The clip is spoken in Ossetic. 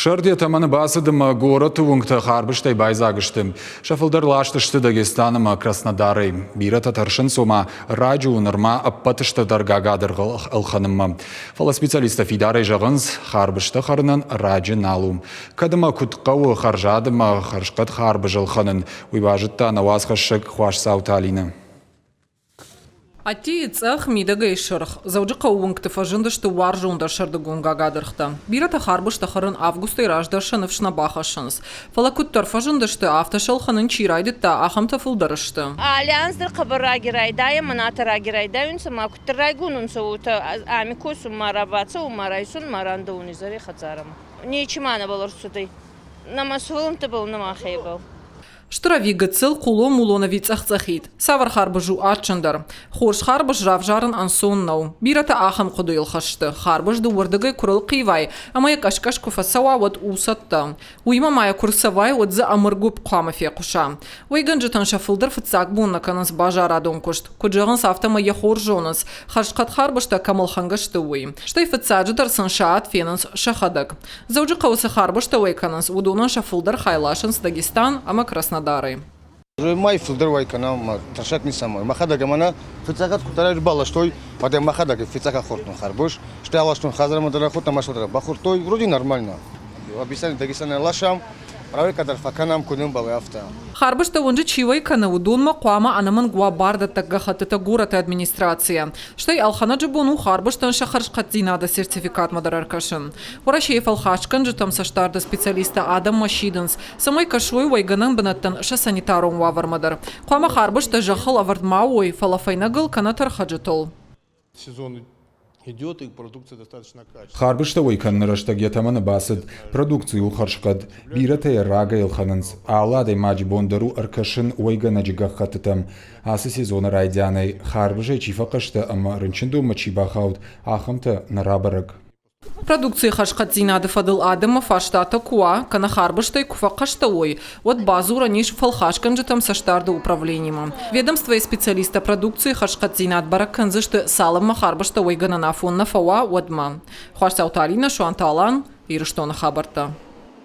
Сӕрд йӕ тӕмӕны бацыд ӕмӕ горӕты уынгтӕ харбызтӕй байдзаг сты. Сӕ фылдӕр ласт сты Дагестан ӕмӕ Краснодарӕй. Бирӕтӕ тӕрсынц, ома раджы у нырма ӕппӕт стырдӕр гагадыргъ ӕлхӕнынмӕ. Фӕлӕ специалисттӕ фидарӕй зӕгъынц, харбызтӕ хӕрынӕн раджы нал у. Кӕд ӕмӕ куыд хъӕуы хӕрзад ӕмӕ хӕрзхъӕд харбыз ӕлхӕнын, уый базыдта нӕ уацхӕссӕг Хуасдзауты Алинӕ. Ӕддейы цъӕх, мидӕгӕй сырх. Дзӕуджыхъӕуы уынгты фӕзындысты уарзондӕр сӕрдыгон гагадыргътӕ. Бирӕтӕ харбызтӕ хӕрын августӕй раздӕр сӕ ныфс нӕ бахӕссынц. Фӕлӕ куыддӕр фӕзындысты, афтӕ сӕ ӕлхӕнын чи райдыдта, ахӕмтӕ фылдӕр сты. Альянс дӕр хъӕбӕр раги райдайӕ, мӕнӕ раги райдайунцӕ, ма куддӕр райгон унцӕ, уотӕ ами косун ма рабацӕун, ма райсун, ма рандӕун изӕри хӕдзарӕмӕ. Нечи ма нӕбал ӕрцудӕй. Нӕма сувӕллӕнттӕбӕл, нӕма хебӕл. Стыр ӕви гыццыл, хъулон-мулон ӕви цъӕх-цъӕхид? Цавӕр харбыз у адджындӕр? Хорз харбыз равзарын ӕнцон нӕу. Бирӕтӕ ахӕм хъуыдыйыл хӕсты. Харбыз дыууӕрдыгӕй куы рылхъивай ӕмӕ йӕ къӕс-къӕс куы фӕцӕуа, уӕд у цӕттӕ. Уыимӕ ма йӕ куы рцӕвай, уӕд дзы ӕмыргуыпп хъуамӕ фехъуса. Уӕйгӕнджытӕн сӕ фылдӕр фыццаг бон нӕ кӕнынц базарадон куыст. Куыд зӕгъынц, афтӕмӕй йӕ хорз зонынц, хӕрзхъӕд харбызтӕ кӕм ӕлхӕнгӕ сты, уый. Стӕй фыццаджыдӕр сын сӕ ад фенынц сӕхӕдӕг. Дзӕуджыхъӕуы цы харбызтӕ уӕй кӕнынц, уыдонӕн сӕ фылдӕр хай ласынц Дагестан ӕмӕ Краснодарӕй. Мӕй фылдӕр уӕй кӕнӕм, ӕмӕ тӕссаг ницӕмӕй. Мӕхӕдӕг ӕмӕ нӕ фыццаг куыддӕр ӕрбаластой, уӕд мӕхӕдӕг фыццаг ахордтон харбыз, стӕй аластон хӕдзармӕ дӕр ахордтам, ӕмӕ дӕр бахордтой, вроде нормально. Обещали Дагестаны ласӕм, проверка дӕр фӕкӕнӕм, куыд ӕмбӕлы, афтӕ. Харбызтӕ уынджы чи уӕй кӕны, уыдонмӕ хъуамӕ ӕнӕмӕнг уа бардӕттӕг гӕххӕттытӕ горӕты администрацийӕ. Стӕй ӕлхӕнӕджы бон у харбызтӕн сӕ хӕрзхъӕддзинады сертификатмӕ дӕр ӕркӕсын. Уӕрӕсейы фӕлхасгӕнджытӕм цӕстдарды специалисттӕ адӕммӕ сидынц, цӕмӕй кӕсой уӕйгӕнӕн бынӕттӕн сӕ санитарон уавӕрмӕ дӕр. Хъуамӕ харбызтӕ зӕххыл ӕвӕрд ма уой, фӕлӕ фӕйнӕгыл кӕнӕ тӕрхӕджытыл. Харбызтӕ уӕй кӕныны рӕстӕг йӕ тӕмӕны бацыд. Продукци у хӕрзхъӕд. Бирӕтӕ йӕ рагӕй ӕлхӕнынц. Алы адӕймаджы бон дӕр у ӕркӕсын уӕйгӕнӕджы гӕххӕттытӕм. Ацы сезоны райдианӕй харбызӕй чи фӕхъӕстӕ ӕмӕ рынчындонмӕ чи бахауд, ахӕмтӕ нӕ рабӕрӕг. Продукцийы хӕрзхъӕддзинады фӕдыл адӕммӕ фарстатӕ куы уа, кӕнӕ харбызтӕй куы фӕхъӕстӕ уой, уӕд бадзурӕн ис фӕлхасгӕнджытӕм цӕстдарды управленимӕ. Ведомствойы специалисттӕ продукцийы хӕрзхъӕддзинад бӕрӕг кӕндзысты, цалынмӕ харбызтӕ уӕйгӕнӕн афон нӕ фӕуа, уӕдмӕ. Хуасдзауты Алинӕ, Суанты Алан, Ирыстоны хабӕрттӕ.